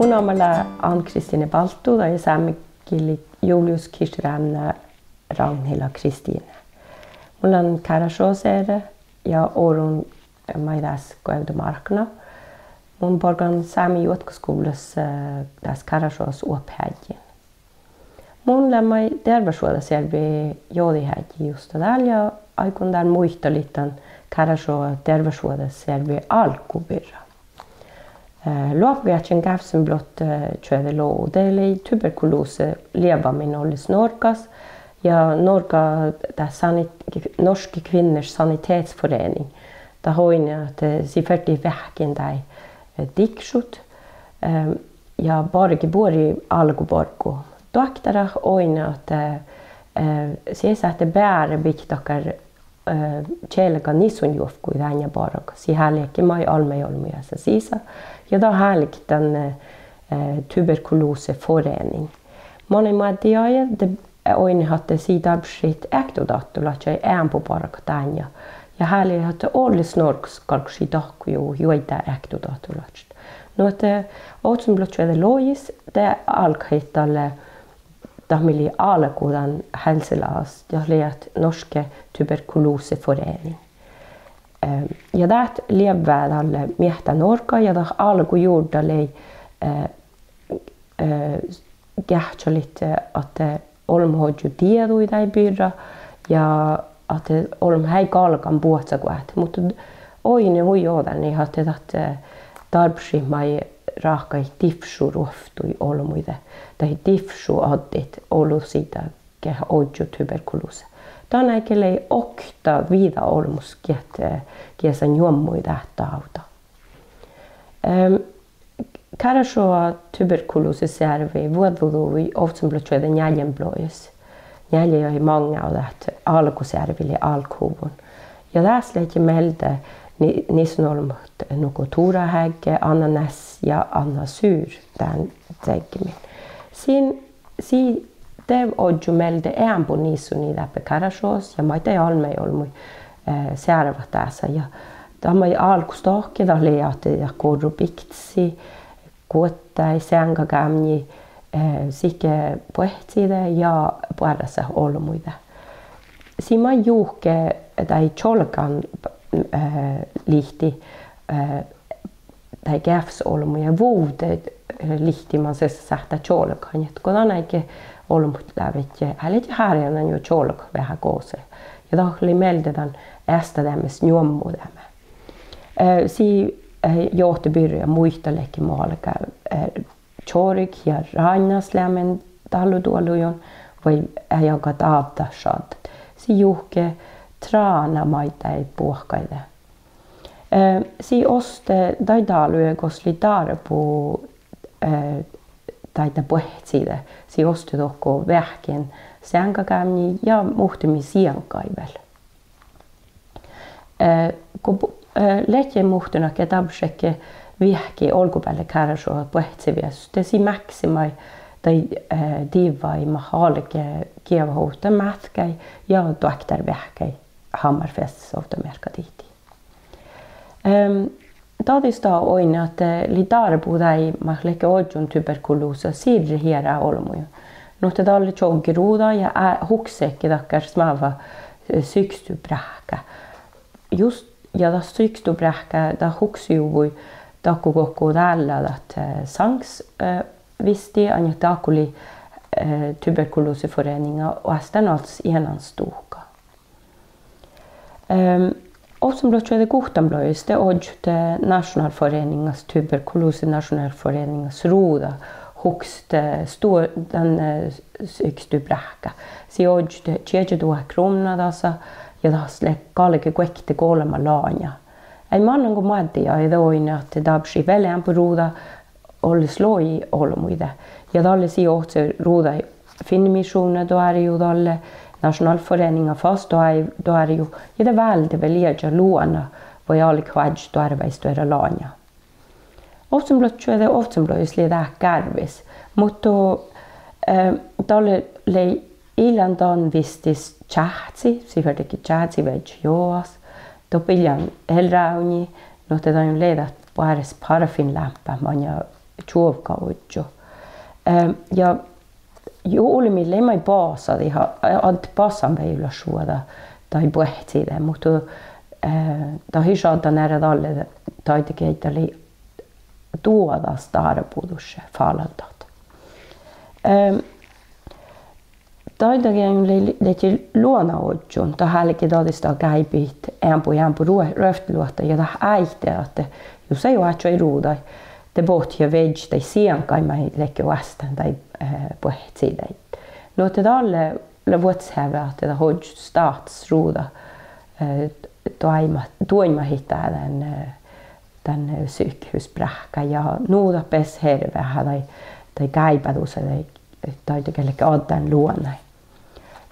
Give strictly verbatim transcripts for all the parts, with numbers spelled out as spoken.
Mu namma lea Anne Kristine Balto, dahje sámegillii Julius Kirsti Ravnna Ragnhild Kristine. Mun lean Kárášjogas eret ja orun maid dás Guovdamearkka. Mun barggan sámi juotkáskuvllas, eh, dás Kárášjogas oahpaheaddjin. Mun lean maid dearvvašvuođasearvi jođiheaddji justa dál ja áiggun dál muitalit dan Kárášjoga dearvvašvuođasearvi álggu birra. Eh, loahpageahčen gávssonblođ, eh, čuođi logu, de lei tuberkulosa leavvamin olles Norggas ja Norgga, dát sanit-, Norske Kvinners Sanitetsforening. Dat oidne ahte sii fertii veahkkin daid, eh, dikšuid, eh, ja barge buori álgobarggu. Doaktárat oidne ahte, eh, sii eai sáhte beare bidjat dakkár, eh, čielga nisonjuovkkuid dáinna bargat. Sii háliidedje maid almmáiolbmuid sisa. Ja dat háliidedje dan, eh, tuberkulosaforening. Manai moadde jagi de oidne ahte sii dárbbašit eaktodáhtolaččaid eambbo bargat dáinna. Ja háliidedje ahte olles Norggas galggašii dahkkojuvvot juoidá eaktodáhtolaččat. Nu ahte ovccinuppelotčuođi logis de álggahit dalle dat mii lei álgu dan Helselaget, dat lei ahte Norske Tuberkuloseforening. Eh, ja dát leavvá dalle miehtá Norgga ja dat álgojurdda lei, eh, eh, geahččalit, eh, ahte olbmot ožžo dieđuid dain birra ja ahte olbmot eai galgan bohccugoahtit. Muhto oidne hui ođani ahte dat, eh, dárbbašit maid ráhkadit divššuruovttuid olbmuide dahje divššuaddit olu sii dahje ožžo tuberkulosa. Dan áigge lei okta viđa olbmos geat, eh, geasa njuommui dát dávda. Ehm, Kárášjoga tuberkulosasearvi vuođđuduvvui ovccinuppelotčuođi njealljenblođas. Njeallje jagi maŋŋá dat álgosearvi lei álggahuvvon. Ja dás ledje mielde ni-, nisonolbmot nugo Tora Hägg, Anna Næss ja Anna Syr dán deiggemin. Sin sii de ožžo mielde eambbo nisoniid dáppe Kárášjogas ja maiddái almmáiolbmuid, eh, searvat dása. Ja dat maid álggos dahke dat lei ahte dat gorro biktasii, guoddái, seaŋgagávnjii, eh, sihke buohccide ja boarrása olbmuide. Sii maid juhke daid čolgan, eh, lihtti, eh, daid geavssolbmuide ja vuvde, eh, lihtti man sisa sáhttá čolgan. Ahte go dan áigge olbmot lávejit, eh, ledje hárjánan juo čolgat veahá gosa. Ja dat lei mielde dan eastadeames njuommodeame. Eh, sii, eh, johte birra ja muitaledje moalgá, eh, čorget ja ránnjasleamen dállodoaluiguin vai eai jaga dávdat šaddat. Sii juhke trána maiddái buohkaide. Eh, sii oste daid dáluide gos lei dárbu, eh, daidda buohccide. Sii oste dohko veahkkin seaŋgagávnjii ja muhtumin seaŋggaid vel. Eh, go bu-, eh, ledje muhtumin ge dárbbašedje veahkki olggobeale Kárášjoga buohcciviessus, de sii mákse maid daid, eh, divvaid mat álge geavahuvvot mátkái ja doaktáriveahkkái Hámmárfeastas ovdamearkka dihtii. Ehm, dađistaga oidne ahte lei dárbu daid mat ledje ožžon tuberkulosa sirret eará olbmuiguin. Nu ahte dalle čogge ruđa ja, eh, huksededje dakkár smávva, eh, sykstubráhká. Just, ja dat sykstubráhká dat huksejuvvui dakko gokko dál lea dat, eh, saŋks-, eh, visti, ainge dakko lei, eh, tuberkulosaforeninga oastán alcces eanastuhka. Ehm, ovccinuppelotčuođi guhttánblođas de ožžo, eh, Nasjonalforeningas, tuberkulosanasjonalforeningas ruđa hukset, eh, stua-, dan, eh, sykstubráhká. Sii ožžo čieža duhát krumna dasa ja das lea galge guokte golbma láňa. Eai mannan go moadde jagi de oidne ahte dárbbašit vel eambbo ruđa olles logi olbmuide. Ja dalle sii ohce ruđaid Finnmisjonen doarjju dalle, Nasjonalforeninga fas doa-, doarjju, ja de válde vel ieža luona vai álgit oažžut doarvái stuorra láňa. Ovccinuppelotčuođi ovccinuppelotčuođas lei dat gárvvis, muhto, eh, dalle lei ii lean dan vistis čáhci, sii fertejit čáhci viežžat jogas, doppe ii lean elrávdnji, nu ahte dan lei dat boares parafinlámpá maŋŋá čuovga ožžo. Eh, ja Julmii lei maid basadit, a-, addit basanvejolašvuođa daid buohcciide, muhto, eh, dat ii šaddan eará dalle, daidegeaidda lei duođas dárbudušše fállaldat. Eh, Daidegeainnu lei, ledje luona ožžon, dat álge dađis dat gáibehit eambbo, eambbo ruo-, ruovttoluotta ja dat áite ahte jus eai oaččo ruđaid, de bohtet ja viežžet daid siengaid maid ledje oastán daid, eh, buohcciide. Nu ahte dalle lea vuosttaš heavve ahte dat ožžo stáhtas ruđa, eh, doaimma-, doaimmahit dan, eh, dan, eh, sykehusbráhkái ja nu dat bes herveha daid, daid gáibádusaid daid, daid gal ledje addán luonai.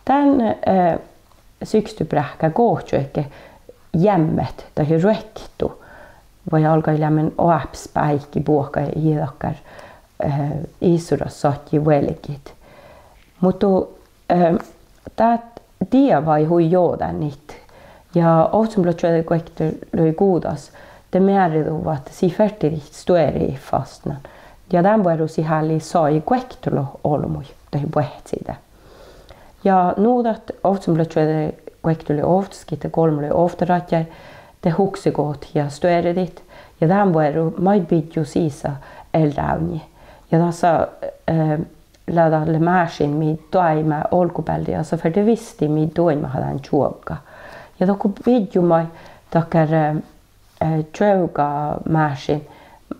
Dán, eh, sykestuebráhká gohčodedje jeammet dahje ruoktu vai álggai leamen oahpes báiki buohkat ja dakkár, eh, issoras sadji vuolgit. Muhto, eh, dát dievai hui jođánit. Ja ovccinuppelotčuođi guoktelogiguđas de mearriduvvat sii fertejit stuoridit fastnan. Ja dán vuoru sii háliidit sajit guoktelogi olbmuid dahje buohcciide. Ja nu dat ovccinuppelotčuođi guoktelogii ovttas gitta golbmalogii ovtta rádjái de huksegohtet ja stuoridit. Ja dán vuoru maid biddju sisa eará ávdni. Ja dasa, eh, lea dalle mášiid mii doaibmá olggobealde ja dasa ferte visti mii doaimmaha dán čuovga. Ja dohko biddju maid dakkár, eh, čuovgamášiin,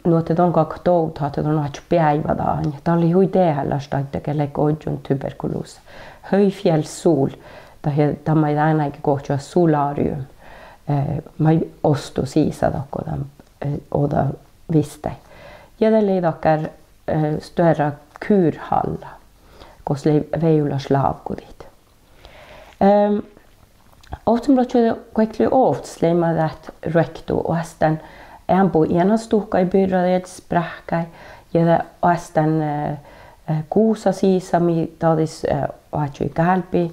nu ahte don galggat dovdat ahte don oaččut beaivvádan. Dat lei hui dehálaš daidda ge ledje ožžon tuberkulosa. Høyfjellssol, dat, dat maid dán áigge gohčodit solarium, eh, maid ostu sisa dohko dan, eh, ođđa vistái. Ja de lei dakkár, eh, stuorra kurhalla gos lei vejolaš lávgudit. Ehm, ovccinuppelotčuođi guoktelogii ovttas lei maid dat ruoktu oastán eambbo eanastuhkaid birradeaddjis bráhkái ja de oastán, eh, eh, gusa sisa mii dađis, eh, oaččui gálbbi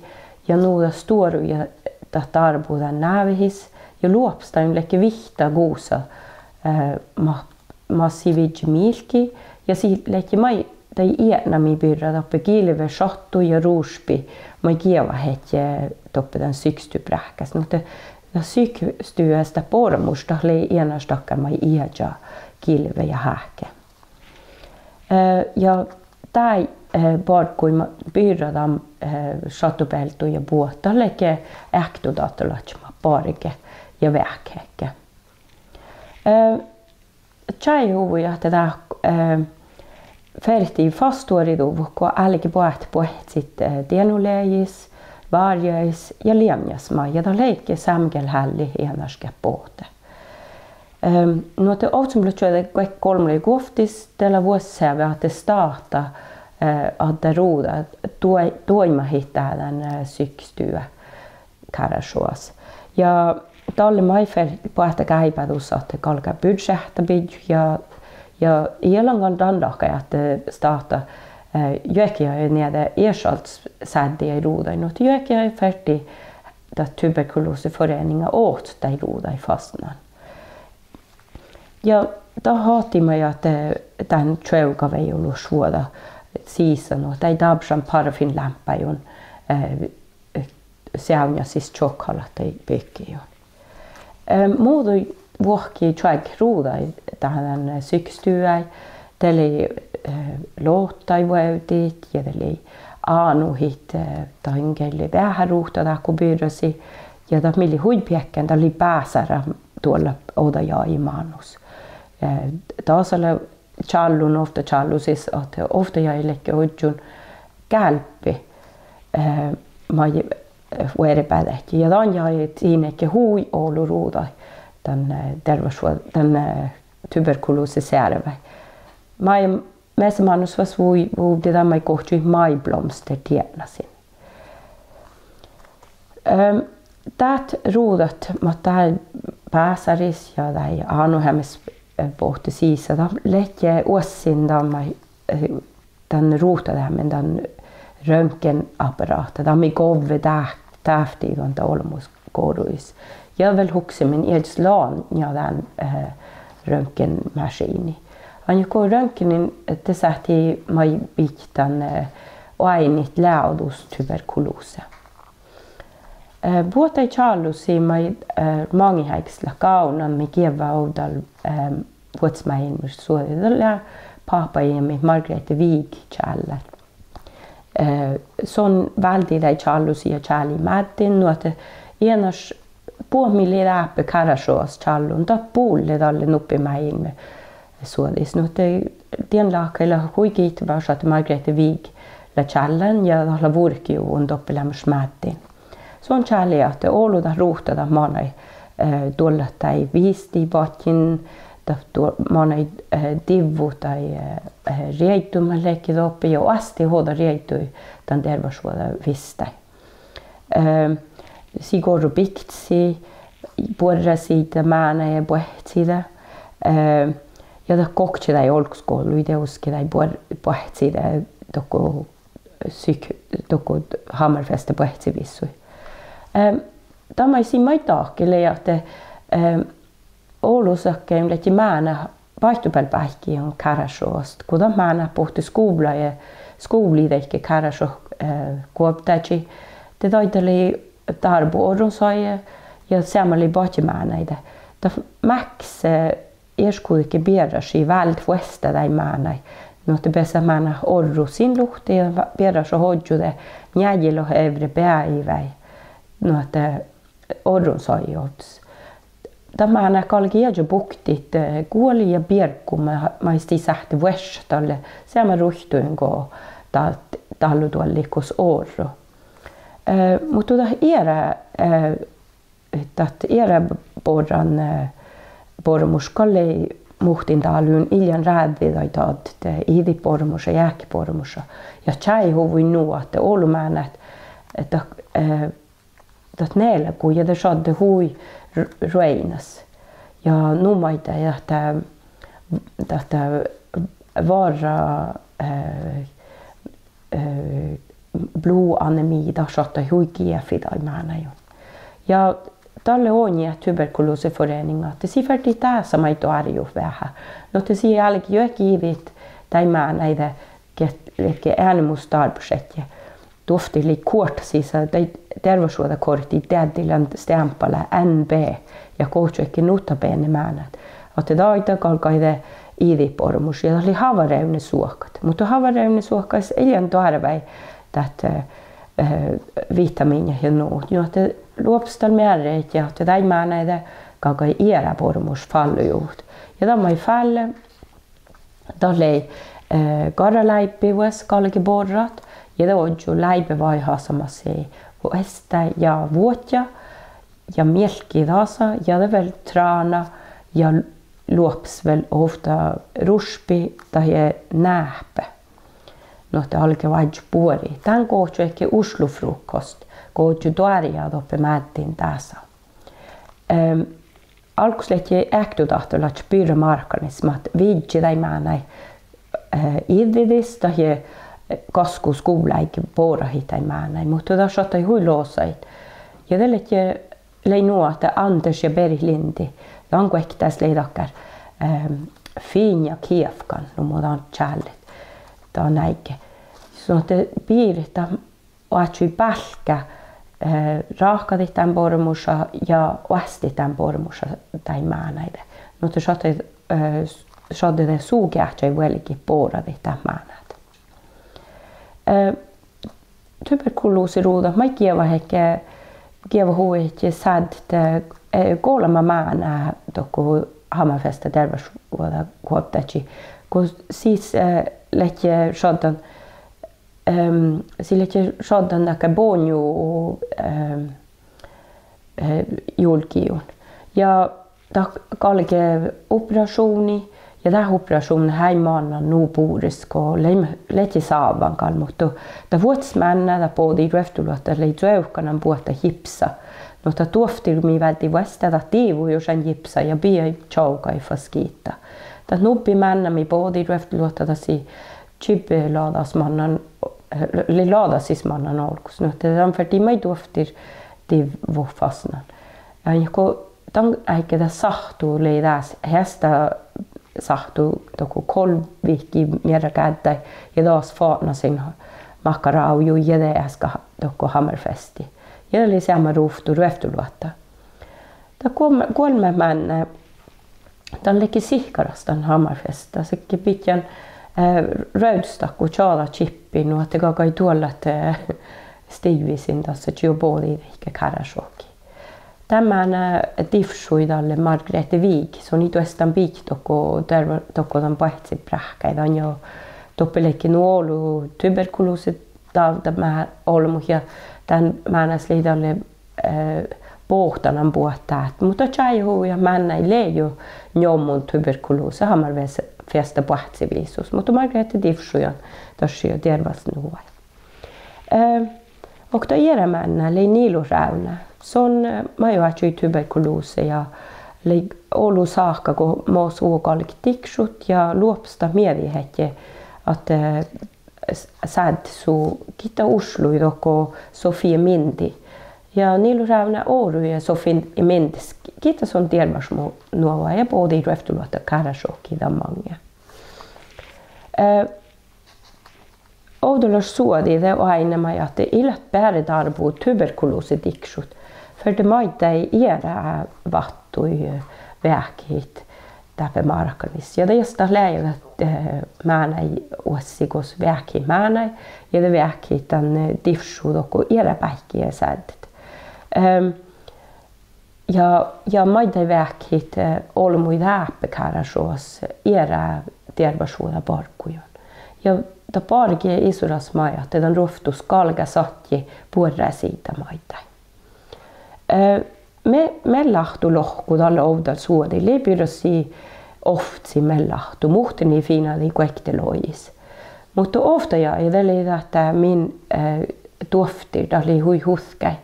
ja nu dat stuoru ja dat dárbut dán návehis ja loahpas dan ledje vihtta gusa, eh, ma-, mas sii vižžii miilkki ja sii ledje maid daid eatnamiid birra doppe gilve, šattu ja rušpi maid geavahedje doppe dan sykestuebráhkás. Nu ahte dat sykestues dat borramuš dat lei eanaš dakkár maid ieža gilve ja háhke. Eh, ja dáid, eh, bargguid ma-, birra dan, eh, šattubealdu ja buot dat ledje eaktodahtalaččat mat barget ja veahkehedje. Eh, čájehuvvui ahte dat, eh, fertii fas stuoriduvvot go álge boahtit buohccit, eh, dienolehis, várjjajis ja leavnnjas maid. Ja dat ledje sámegielhállit eanaš geat bohte. Ehm, nu ahte ovccinuppelotčuođi guoktelogiguovttis de lea vuosttaš heavve ahte stáhta, eh, addá ruđa doai-, doaimmahit dán, eh, sykestue Kárášjogas. Ja dalle maid fer-, boahtá gáibádus ahte galgá budjehta biddjot ja, ja ii lean dan lahkai ahte stáhta, eh, juohkejaga nieida iešalddas sáddiid ruđaid, nu ahte juohkejaga fertii dat tuberkulosaforeninga ohcat daid ruđaid fastnan. Ja dat ahte maid ahte dán čuovgavejolašvuođa sisa nu ahte dárbbašan parafinlámpájun, eh, seavdnjasis čohkkálat daid bikkejuin. Eh, muđui vuohki čohkkálat ruđaid dán, eh, sykestuei, de lei, eh, lohtaid vuovdit ja de lei ánuhit, eh, dain ge lei veahá ruhta dát go birrasii. Ja dat mii lei hui beakkán, dat lei bására doallat ođđajagii mánus. Eh, dasa lea čállun ovtta čállosis ahte ovtta jagi ledje ožžon gálbbi, eh, maid, eh, vuorbádedje. Ja dan jagi dien ledje hui olu ruđaid dan, eh, dearvvašvuođa, dan, eh, tuberkulosasearvái. Maid measta mánus fas vuo-, vuovdii dan maid gohčodit maidblomster dietnasiin. Ehm, dát ruđat mat dá básáris ja dá ánuheames, eh, bohte sisa, dat ledje oassin dan maid, eh, dan ruhtadeamen dan røntgenapparaata, dat mii govve dá-, dávtti dan olbmos goruhis. Ja vel huksemin iežas lanja dán, eh, røntgenmašiinnii. Go røntgenin de sáhttii maid bidjat dan, eh, oaidnit leavdus tuberkulosa. Eh, buot daid čállusiid maid, eh, maŋiheaikes leat gávdnan mii geavva ovdal, eh, Vuosttaš máilmmis suođi, dat lea páhpaheami Margrethe Wiig čállán. Eh, son válddii daid čállusiid ja čálii máddin, nu ahte eanaš buot mii lei dáppe Kárášjogas čállun, dat bulle dalle nuppi máilmmi suođis. Nu ahte dien láhkai lea hui giitevaš ahte Margrethe Wiig lea čállán ja dat lea vurkejuvvon doppe leamaš máddin. Son čálii ahte olu dat ruhta dat manai, eh, doallat daid visttiid badjin, dat do-, manai, eh, divvut daid, eh, eh, rieidduid mat ledje doppe ja oastit ođđa rieidduid dan dearvvašvuođa vistái. Eh, sii go orru biktasii, buorrasii dan mánáide, buohcii dat, eh, ja dat gokče daid olggos go ollui dieđusge daid buor-, buohcii dat dohko psyk-, dohko Hámmárfeastta buohcivissui. Eh, dat maid sii maid dahke lei ahte, eh, olu šat geain ledje mánát baittobealbáikkiin Kárášjogas, go dat mánát bohte skuvlii, skuvlii deike Kárášjogas, eh, guovddážii, de daidda lei dárbu orrunsaji ja seamma lei badjemánáide. Dat mákse iešguđege bearrašii váldit vuostá daid mánáid. Nu ahte beassat mánát orrut sin luhtte ja bearrašat ožžo de njealljelogi evre beaivái. Nu ahte orrunsaji ovddas. Dat mánát galge ieža buktit, eh, guoli ja bierggu maid sii sáhtte vuoššat dalle seamma ruittuin go dat dállodoallit gos orru. Eh, muhto dat eará, eh, dat eará borran, eh, borramuš gal lei muhtin dáluin iljan ráđđi daid daddet, iđitborramuša ja eahketborramuša. Ja čájehuvvui nu ahte olu mánát, eh, dat, eh, dat nelgu ja de šadde hui r-, ruoignas. Ja nu maiddái dat, dat, dat várra, eh, eh, blodanemi, dat šattai hui geafi daid mánáid. Ja dalle oinniidat tuberkulosaforeninga ahte sii ferte dása maid doarjut veahá. Nu ahte sii álge juohke iđit daid mánáide ge-, ge eanemus dárbbašedje. Duovttir lei koartta sisa, daid dearvvašvuođakoarttii deaddilan steamppa lea N B, ja gohčodedje nota bene mánát. Ahte daidda galggai de iđitborramuš ja dat lei hávarevdnesuohkat. Muhto hávarevdnesuohkkas ii lean doarvái dat, eh, vitamiinnat ja nu. Nu ahte loahpas dal mearridedje ahte daid mánáide galggai eará borramuš fállojuvvot. Ja dat maid fálle dat lei, eh, garraláibbi vuos galge borrat, ja de ožžo láibevaihasamasii vuostá ja vuodja, ja mielkki dasa, ja de vel trána, ja loahpas vel ovtta rušpi dahje náhpe. Nu ahte álge oažžut buori. Dán gohčodedje Oslofrokost, go ožžo doarjá doppe máddin dása. Ehm, álggos ledje eaktodáhtalaččat birra márkanis mat vižže daid mánáid, eh, iđđidis dahje, eh, gaskku skuvlláigge borahit daid mánáid, muhto dat šattai hui losaid. Ja de ledje, lei nu ahte Anders ja Berit Lindi, dan guokte dás lei dakkár, ehm, fiinna kievkkan, nu mo dan čállet dan áigge. Son ahte Berit dat oaččui bálkká, eh, ráhkadit dán borramuša ja oastit dán borramuša daid mánáide. Nu ahte šadde, eh, šadde de su geahčai vuolgit boradit dát mánát. Eh, tuberkulosaruđa maid geavahedje, geavahuvvehedje sáddet, eh, golbma máná dohko Hámmárfeastta dearvvašvuođaguovddážii, go sis, eh, ledje šaddan, ehm, sii ledje šaddan dakkár boŋŋu, ehm, eh, julggiiguin. Ja dat galge operašuvdni, ja dat operašuvdna eai mannan nu bures go lei-, ledje sávvan gal, muhto dat vuosttaš mánná dat bođii ruovttoluotta lei cuovkanan buot dat gipsa. Nu dat duovttir mii váldii vuostá dat divui jušan gipsa ja bijai čoavggai fas gitta. Dat nubbi mánná mii bođii ruovttoluotta dat sii čibbi lađas mannan, lei lađasis mannan olggos. Nu ahte dan fertii maid duovttir divvut fas nan. Ja go dan áigge dat sáhttu lei dás heastá, sáhttu dohko golvvihii mearragáddái ja das fatnasiin makkár ávjui ja de easka dohko Hammerfesti. Ja dat lei seamma ruovttu ruovttoluotta. Dat guol-, guolmmát mánná, dat ledje sihkkaras dan Hammerfest, dat ledje bidjan, eh, ruovdostit go čađa čippi, nu ahte galggai doallat, eh, stivvi sin dasa čio bođii dego Kárášjohkii. Dan mánná divššui dalle Margrethe Wiig, son ii duostan biddjot dohko, dearv-, dohko dan boahccibráhkái dan ja doppe ledje nu olu tuberkulosodávdda mea-, olbmot ja dan mánáš lei dalle, eh, bohtanan buot dát. Muhto čájehuvvojat mánná lei juo njoammun tuberkulosa Hammerfesta boahccivisus, muhto Margrethe divššui dan dašše dearvvasnuvai. Eh, okta eará mánná lei Nilut Rávná. Son, eh, maid oaččui tuberkulosa ja lei olu sáhka go mo su galget dikšut ja luohpas dat mieđit ahte, ahte, eh, s-, sáddet su gitta ušlui dohko Sofie Minde. Ja Nilut Rávná orui Sofie Mindes gitta son dearvvašmu-, nuvai ja bođii ruovttoluotta Kárášjohkii dan maŋŋel. Eh, ovdalaš suođi de oaidná maid ahte ii leat beare dárbu tuberkulosadikšut, ferte maiddái eará váttuid veahkehit dáppe márkanis. Ja de jus dat lea dat, eh, mánáid oassi gos veahkehit mánáid ja de veahkehit dan, eh, divššu dohko eará báikki ja sáddet. Ehm, ja, ja maiddái veahkehit, eh, olbmuid dáppe Kárášjogas eará dearvvašvuođa bargguin. Ja dat barge isuras maid ahte dan ruovttus galgá sadjái buorre siidda maiddái. Eh, me-, mellahtulohku dalle ovdal suođi lei birrasii ovcci mellahtu, muhtumin fiinadii guoktelogis. Muhto ovttajagi dat lei dat ahte min, eh, duovttir, dat lei hui hutkái.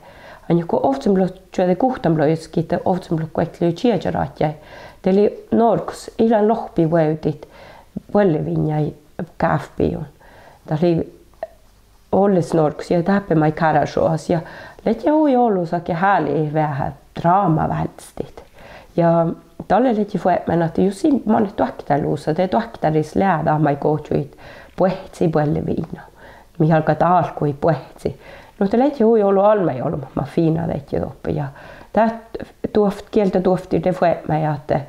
Ainge go ovccinuppelot čuođi guhttamilogi gitta ovccinuppelot guoktelogis čiežarátjái, de lei Norggas ii lean lohpivuovdit buolleviinnaid gávppiiguin. Dat lei olles Norggas ja dáppe maid Kárášjogas ja ledje hui olu sadjái háliidit veahá drámaválddestit. Ja dalle ledje fuobmán ahte jus sii mannet doaktára lusa, de doaktáris lea dat maid gohčodit buohcci buolleviinna, mii galgá dálkui buohcci. Nu ahte ledje hui olu almmáiolbmot mat fiinadedje doppe ja dat duovt-, gieldaduovttir de fuobmái ahte,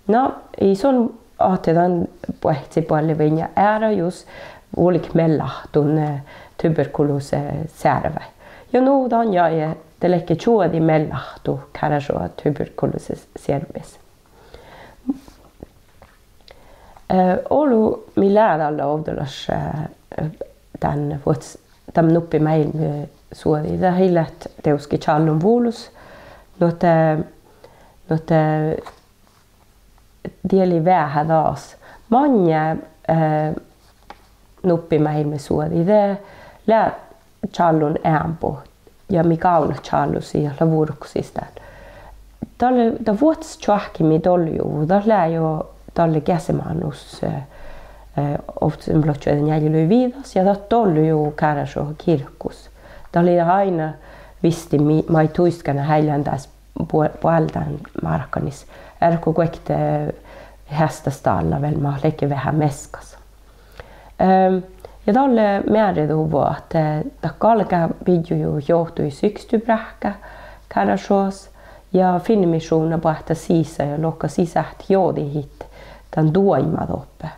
na, ii son ahte dan buohcci buolleviinna eará jus vulget mellahtun, eh, tuberkulosasearvái. Ja nu dan jagi de ledje čuođi mellahtu Kárášjoga tuberkulosasearvvis. Eh, olu mii lea dalle ovdalaš, eh, dan vuos-, dan nuppi máilmmi suođi, dat ii leat dieđusge čállun vulos, nu ahte, nu ahte die lei veahá das. Maŋŋá, eh, nuppi máilmmi suođi de lea čállun eambbo ja mii gávdnat čállusii ja lea vurkkosis dán. Dalle, dat vuosttaš čoahkki mii dollojuvvui, dat lea juo dalle geasemánus, eh, eh, ovccinuppelotčuođi njealljelogi viđas ja dat dollojuvvui Kárášjoga girkus. Dat lei dat áidna visttii mii, maid tuiskkana hállán dás buo-, buoldán márkanis. Earret go guokte heasttastálla vel mat ledje veahá measkas. Ehm, ja dalle mearriduvvo ahte dat galgá biddjojuvvot johtuid sykestuebráhká Kárášjogas ja Finnemišuvdna boahtá sisa ja lohká sisa ahte jođihit dan duoimma doppe.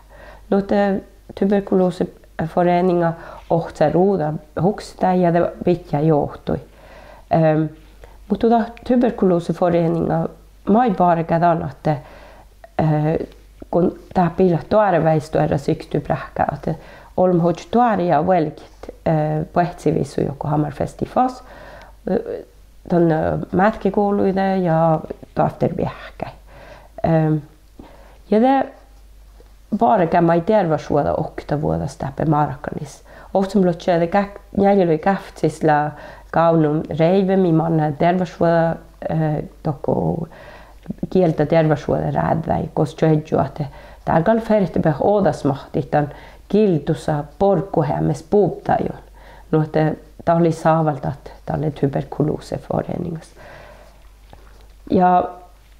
Nu ahte tuberkulosaforeninga ohcá ruđa hukset dán ja de bidjá johtuid. Ehm, muhto dat tuberkulosaforeninga maid bargá dan ahte, eh, go dáppe ii leat doarvái stuorra sykestuebráhká, ahte olbmot ožžot doarjá vuolgit, eh, buohccivissui dohko Hammerfesti fas, eh, dan, eh, mátkegoluide ja doavtterveahkkái. Ehm, ja de bargá maid dearvvašvuođa oktavuođas dáppe márkanis. Ovccinuppelotčuođi gá-, njealljelogi gávccis lea gávdnon reivve mii manná dearvvašvuođa, eh, dohko gielda dearvvašvuođaráđđái gos čuožžu ahte dál gal fertebehtet ođasmahttit dan gildusa borgguheames buvddaiguin. Nu ahte dat lei sávaldat dalle tuberkulosaforeningas. Ja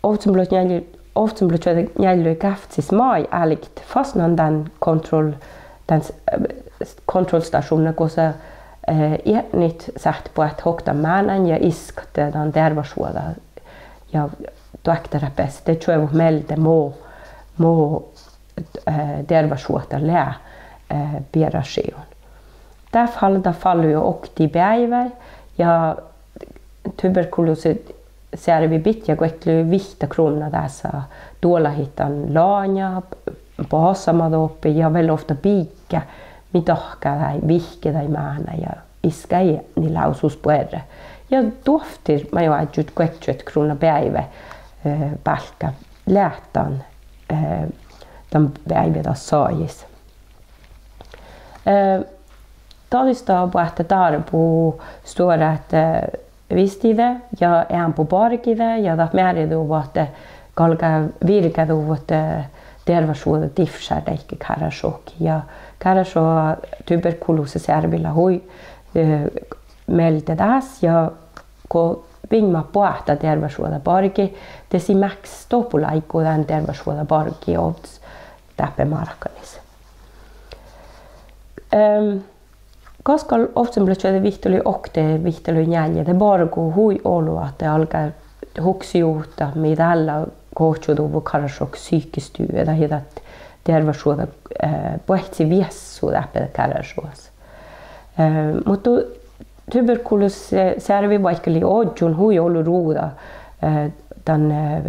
ovccinuppelotčuođi njeallje-, ovccinuppelotčuođi njeallje gávccis maid álgit fas nan dán kontroll-, dán s-, eh, kontrollstašuvnna gosa, eh, eatnit sáhttá boahtit okta mánáin ja iskat dan dearvvašvuođa. Ja doaktárat beassat čuovvut mielde mo, mo, eh, dearvvašvuohta lea, eh, bearrašiiguin. Dát fal-, dát fal-, fallui oktii beaivái ja tuberkulosasearvi bidjá guokte vihtta kruvnna dasa doalahit dan laňa, basama doppe ja vel ovtta biigge, mii dahká daid, vihkke daid mánáid ja iská eatni lávzus buorre. Ja doavttir maid oažžut guoktejuohta kruvnna beaivái, eh, bálkká leat dan, eh, dan beaivvi dat sajis. Eh, dađistaga boahtá dárbu stuorát, eh, visttiide ja eambbo bargiide ja dat mearriduvvo ahte galgá virgáduvvot, eh, dearvvašvuođa divššár deike Kárášjohkii. Ja Kárášjoga tuberkulosasearvi lea hui, eh, mielde dás ja go viimmat boahtá dearvvašvuođa bargi, de sii mákksii dohko láiggu dán dearvvašvuođa bargi ovddas dáppe márkanis. Ehm, gaskal ovccinuppelotčuođi vihttalogi oktii, vihttalogi njeallje, de bargu hui olu ahte galgá huksejuvvot mii dál lea gohčoduvvo Kárášjohkes psykisk stue, dahje dat dearvvašvuođa, eh, buohcci viessu dáppe Kárášjogas. Eh, muhto tuberkulosasearvi vaikko lei ožžon hui olu ruđa, eh, dan, eh,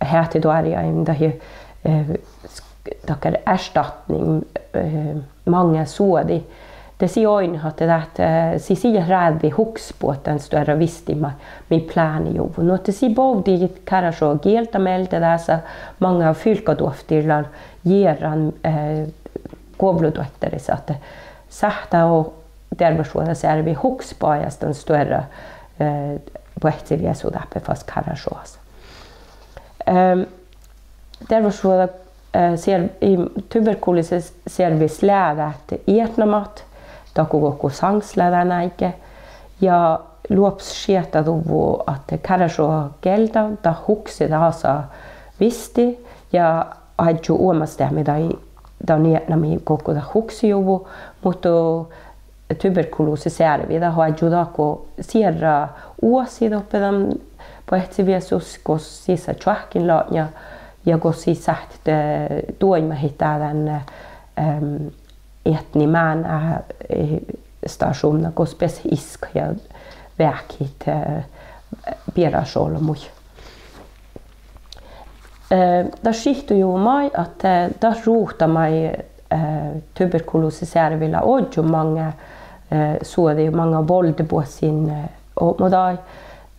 heahtidoarjain dahje, eh, s-, dakkár erstatning, eh, maŋŋá suođi. De sii oidne ahte dat, eh, sii, sii eat ráđđi hukset buot dan stuorra visttii mii plánejuvvo. Nu ahte sii bovdejit Kárášjoga gielda mielde dása, maŋŋá fylkkadoavttir lea jearran, eh, guovllodoattaris ahte sáhttá o-, dearvvašvuođasearvi hukset bajás dan stuorra, eh, buohcciviesu dáppe fas Kárášjogas. Ehm, dearvvašvuođa, eh, sear-, ii, tuberkulosasearvis lea dat eatnamat, dakko gokko sáŋsla dán áigge, ja loahpas šiehtaduvvo ahte Kárášjoga gielda dat huksii dasa visttii ja oažžu oamásteami daid, dan eatnamiid gokko dat huksejuvvo, muhto tuberkulosasearvi dat oažžu dakko sierra oasi doppe dan buohcciviesus gos sisa čoahkkin latnja ja gos sii sáhttit, eh, doaimmahit dán, ehm, eatni máná, eh, stašuvnna gos beassat iskat ja veahkehit, eh, bearrašolbmuid. Eh, dat šihtujuvvo maid ahte, eh, dat ruhta maid, eh, tuberkulosasearvi lea ožžon maŋŋá, eh, suođi, maŋŋá boldebuot sin, eh, opmo daid,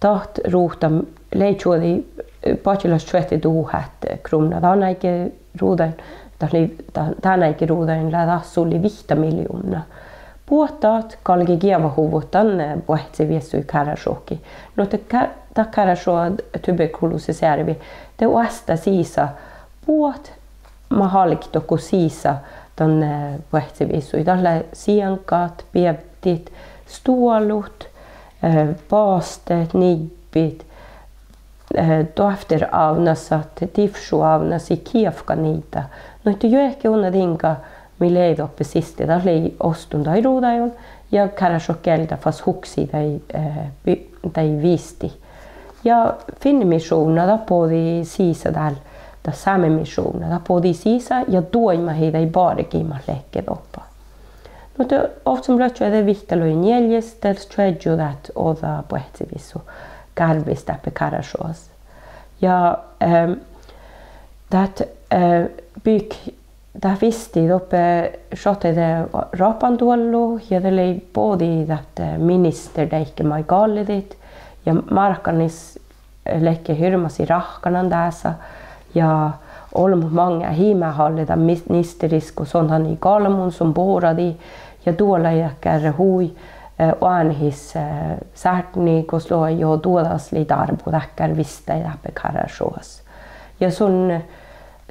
dat ruhta lei čuođi, eh, badjelaš čuođi duhát kruvnna dan áigge ruđain, dat lei, da-, dán áigge ruđain lea dat sullii vihtta miljovnna. Buot dat galge geavahuvvot dan, eh, buohcciviessui Kárášjohkii. Nu ahte Ká-, dat Kárášjoga tuberkulosasearvi, de oastá sisa buot mat álgit dohko sisa dan, eh, buohcciviessui. Dat lea siengat, bievddit, stuolut, eh, bastet, niibbit, eh, doavtterávnnasat, divššuávnnasiid, kievkkaniidda. Nu ahte juohke unna diŋga mii lei doppe siste, dat lei ostun daid ruđaiguin ja Kárášjoga gielda fas huksii daid, eh, bi-, daid visttii. Ja Finnemišuvnna dat bođii sisa dál, dat Sámemišuvnna dat bođii sisa ja doaimmahii daid bargiid mat ledje doppe. Nu ahte ovccinuppelotčuođi vihttalogi njealjis de čuožžu dat ođđa buohcciviessu gárvvis dáppe Kárášjogas. Ja, ehm, dat, eh, bivdii dat visttii doppe šattai de rahpandoallu ja de lei bođii dat, eh, minister deike maid galledit ja márkanis ledje hirbmadit ráhkkanan dása ja olbmot maŋŋá imahalledit dan mi-, ministeris go son danii galmun, son boradii ja doalai dakkár hui, eh, oanehis, eh, sárdni gos lea juo duođas lei dárbu dakkár visttai dáppe Kárášjogas. Ja son,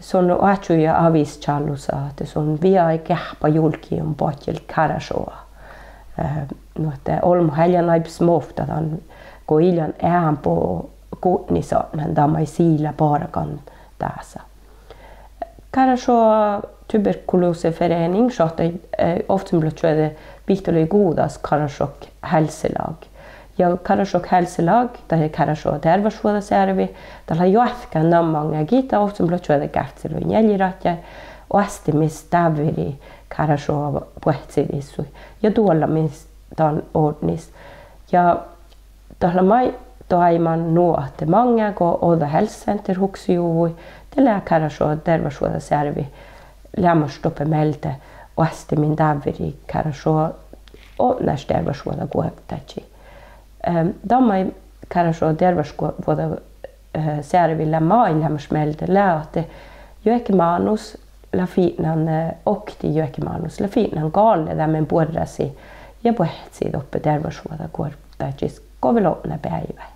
son oaččui avisčállusa ahte son viai geahppa julggiiguin badjel Kárášjoga. Eh, nu ahte olbmot eai lean áibbas movtta dan go ii lean eambbo gudnesadnán dan maid sii lea bargan dása. Kárášjoga tuberkulosaforening šattai, eh, ovccinuppelotčuođi bihttalogi guđas Karasjok helselag. Ja Karasjok helselag, dat lea Kárášjoga dearvvašvuođasearvi, dat lea joatkán namma maŋŋá gitta ovccinuppelotčuođi gávccilogi njealji rádjái oastimis dávviri Kárášjoga buohccidiid ja doallamis dan ortnus. Ja dat lea maid doaibman nu ahte maŋŋá go ođđa helsecenter huksejuvvui, de lea Kárášjoga dearvvašvuođasearvi leamaš doppe mielde oastimin dávviri Kárášjoga otnáš dearvvašvuođaguovddážii. Eh, dan maid Kárášjoga dearvvašvuođa, eh, searvi lea maid leamaš mielde lea ahte juohke mánus lea fitnan, eh, oktii juohke mánus lea fitnan galledeamen buorrasiid ja buohcciid doppe dearvvašvuođaguovddážis go vel otná beaivái.